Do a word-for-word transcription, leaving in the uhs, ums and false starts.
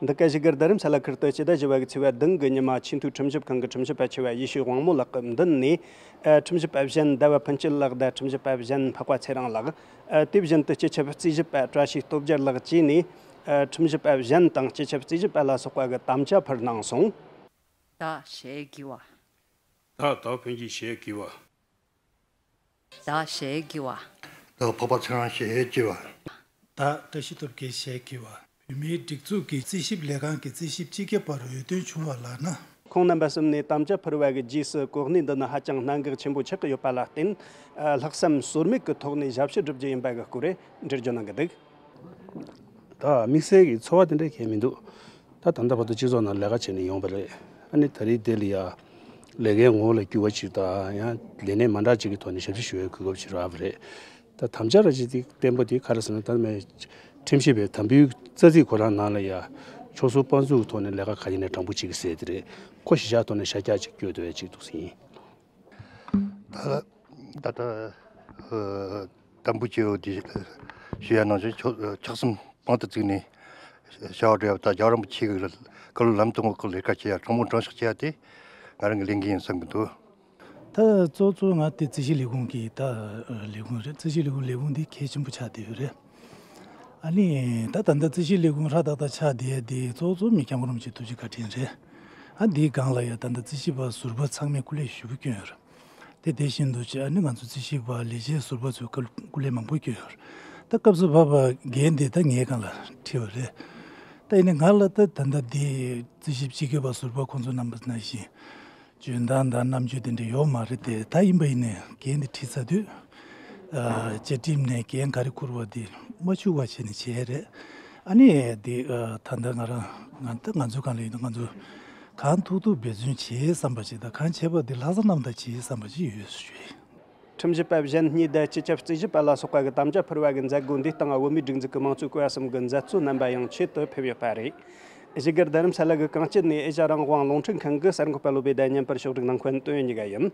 འདི་ག་བཞུགས་སྒར་རྡ་རམ་ས་ལ་ཁུལ་དུ་སྤྱི་ཟླ་བཞི་པ་གི་ཚེས་པ་བདུན་གི་ཉི་མ་ཆེས་མཐོའི་ཁྲིམས་ཞིབ་ཁང་གི་ཁྲིམས་ཞིབ་པ་ཆེ་བ་ཡེ་ཤེས་དབང་མོ་ལགས་ཀྱི་མདུན་ནས། ཨ། ཁྲིམས་ཞིབ་པ་གཞན་ཟླ་བ་ཕུན་སྐྱིད་ལགས་དང་ཁྲིམས་ཞིབ་པ་གཞན་འཕགས་པ་ཚེ་རིང་ལགས། ཨ། དེ་བཞིན་དུ་སྤྱི་ཁྱབ་རྩིས་ཞིབ་པ་བཀྲ་ཤིས་སྟོབས་རྒྱལ་ལགས་བཅས་ནས། ཨ། ཁྲིམས་ཞིབ་པ་གཞན་དང་སྤྱི་ཁྱབ་རྩིས་ཞིབ་པ་ལ་སོགས་པ་གི་དམ་བཅའ་ཕུལ་གནང་སོང་། བདག་ཞེས་བགྱི་བ། བདག་བདག་ཕན་གྱི་ཞེས་བགྱི་བ། བདག་ཞེས་བགྱི་བ། བདག་འཕགས་པ་ཚེ་རིང་ཞེས་བགྱི་བ། བདག་བཀྲ་ཤིས་སྟོབས་རྒྱལ་ཞེས་བགྱི་བ། བོད་མིའི་སྒྲིག་འཛུགས་ཀྱི་རྩིས་ཞིབ་ལས་ཁང་གི་རྩིས་ཞིབ་སྤྱི་ཁྱབ་པར་འོས་ཐོན་བྱུང་བ་ལགས་ན། ཁོང་རྣམ་པ་གསུམ་ནས་དམ་བཅའ་ཕུལ་བ་གི་རྗེས་སུ་གོ་གནས་འདི་ནི་ཧ་ཅང་གནད་འགག་ཆེན་པོ་ཆགས་ཀྱི་ཡོད་པ་ལ་བརྟེན། ལྷག་བསམ་ཟོལ་མེད་ཀྱི་ཐོག་ནས་ཞབས་ཕྱི་བསྒྲུབ་རྒྱུ་ཡིན་པ་གི་སྐོར་འགྲེལ་བརྗོད་གནང་གི་འདུག་ད་དམིགས་བསལ་གྱི་ཚོར་བ་དེ་འདྲ་གང་ཡང་མི་འདུག་ད་ད་ལྟ་བར་དུ་སྤྱི་ཚོགས་ནང་ལས་ཀ་བྱས་ནས་ཡོང་བ་རེད། ཨ་ནི་ད་རེས་འདི་ལ་ཡ་ལས་ཀའི་ངོ་བོ་ལ་འགྱུར་བ་ཅིག་དང་ཡང་ལས་གནས་མ་འདྲ་ཅིག་གི་ཐོག་ནས་ཞབས་ཕྱི་ཞུ་བའི་གོ་སྐབས་ཅིག་རག་པ་རེད། ད་དམ་བཅའ་ར་ཅིག་དེ་བརྟན་པོ་དེ་ག་རེ་ཟེར་ན། ད་མེད་ཁྲིམས་ཞིབ་པའི་དམ་འབུལ་རྩ་ཚིག་ཁོ་རང་ནང་ལ་ཡ་ཕྱོགས་སུ་དཔང་འཛུགས་ཀྱི་ཐོག་ནས་ལས་ཀ་ག་ཡིན་ནས་དྲང་པོ་བྱེད་ཀྱི་ཟེར་དེ་རེད། ཁོ་གཞི་བཞག་ཐོག་ནས་ཤར་རྒྱག་ཅིག་སྐྱོད་འདོད་ཅིག་འདུག་ཟིན། ད་ད་ལྟ་ཨ་དམ་འབུལ་བྱས་ཡོད་དེ་ཞུ་ཡ་ནང་བཞིན་ཆོག་ཆགས་སེམས་དཔང་དུ་བཙུགས་ནས་བྱ་བ་སྒྲུབ་ཡ་ད་རྒྱལ་བ་རིན་པོ་ཆེ་གི་བཀའ་སློབ་ལམ་སྟོན་འོག་གི་ལས་ཀ་བྱེད་ཡ་དྲང་མོ་དྲང་གཞག་བྱེད་ཡ་དེ་ང་རང་གི་ལས་འགན་ཡིན་བསམ་གི་འདུག་ད་གཙོ་གཙོ་ང་དེ་རྩིས་ཞིབ་ལས་ཁུངས་ཀྱི་ད་ལས་ཁུངས་རེད། རྩིས་ཞིབ་ལས་ཁུངས་ལས་ཁུངས་འདི་གལ་ཆེན་པོ་ཆགས་བསྡད་ཡོད་རེད། ཨ་ནི་ད་ད་ལྟ་རྩིས་ཞིབ་ལས་ཁུངས་ཧྲ་ཏག་ཏག་ཆགས་བསྡད་ཡ་དེ་གཙོ་གཙོ་མི་སྐྱབས་མགོན་རིན་པོ་ཆེ་ཐུགས་རྗེ་བཀའ་དྲིན་རེད། ཨ་འདིའི་སྒང་ལ་ཡ་ད་ལྟ་རྩིས་ཞིབ་པ་ཟུར་པ་ཚང་མས་སྐུ་ལས་ཞེ་པོ་བསྐྱོན་ཡོད་རེད། དེ་དེ་བཞིན་དུ་ཅི་ཨ་ནི་ང་ཚོ་རྩིས་ཞིབ་པ་ལས་བྱེད་ཟུར་པ་ཚོས་སྐུ་སྐུ་ལས་མང་པོ་བསྐྱོན་ཡོད་རེད། ད་སྐབས་སུ་བབས་པ་འགན་དེ་ད་ངའི་སྒང་ལ་ཁྲིད་པ་རེད། ད་ཡིན་ནའི་ང་ལ་ད་ད་ལྟ་འདི་རྩིས་ཞིབ་སྤྱི་ཁྱབ་པ་ཟུར་པ་ཁོང་ཚོ་རྣམ་པ་ནང་བཞིན་འཇོན་ཐང་དང་རྣམ་དཔྱོད་དེ་འདྲ་ཡོད་མ་རེད་དེ། ད་ཡིན་པ་ཡིན་ནའི་འགན་འདི་ཁྲིད་ཚར་དུས་ཨ་བཅའ་ཁྲིམས་ནས་འགན་ག་རེ་འཁུར་བ་དེ་མ་འཆུག་པ་བྱས་ནས་བྱས་རེད། ཨ་ནི་དེ་ཨ་ད་ལྟ་ང་རང་ང་ད་ང་ཚོའི་སྒང་ལ་ཡིན་ན་ང་ཚོ་གང་ཐུབ་ཐུབ་འབད་བརྩོན་བྱེད་བསམ་པ་ཞིག་དང་། གང་བྱས་པ་དེ་ལྷག་བསམ་རྣམ་དག་བྱེད་བསམ་པ་ཞིག་ཡོད་ཞུ་ཡིན། ཁྲིམས་ཞིབ་པ་གཞན་གཉིས་དང་སྤྱི་ཁྱབ་རྩིས་ཞིབ་པ་ལ་སོགས་པ་གི་དམ་བཅའ་ཕུལ་བ་གི་མཛད་སྒོ་འདིའི་སྟེང་བོད་མིའི་སྒྲིག་འཛུགས་ཀྱི་དམངས་གཙོའི་སྐུ་ཟམ་གྱི་མཛད་གཙོ་རྣམ་པ་ཡང་ཆེད་དུ་ཕེབས་ཡོད་པ་རེད། བཞུགས་སྒར་རྡ་རམ་ས་ལ་གི་གངས་སྐྱིད་ནས་ཨེ་ཤ་རང་དབང་རླུང་འཕྲིན་ཁང་གི་གསར་འགོད་པ་བློ་བྷེ་དང་བརྙན་པར་ཕྱོགས་སྒྲིག་གནང་མཁན་ཏོན་ཡོན་གཉིས་ཀ་ཡིན།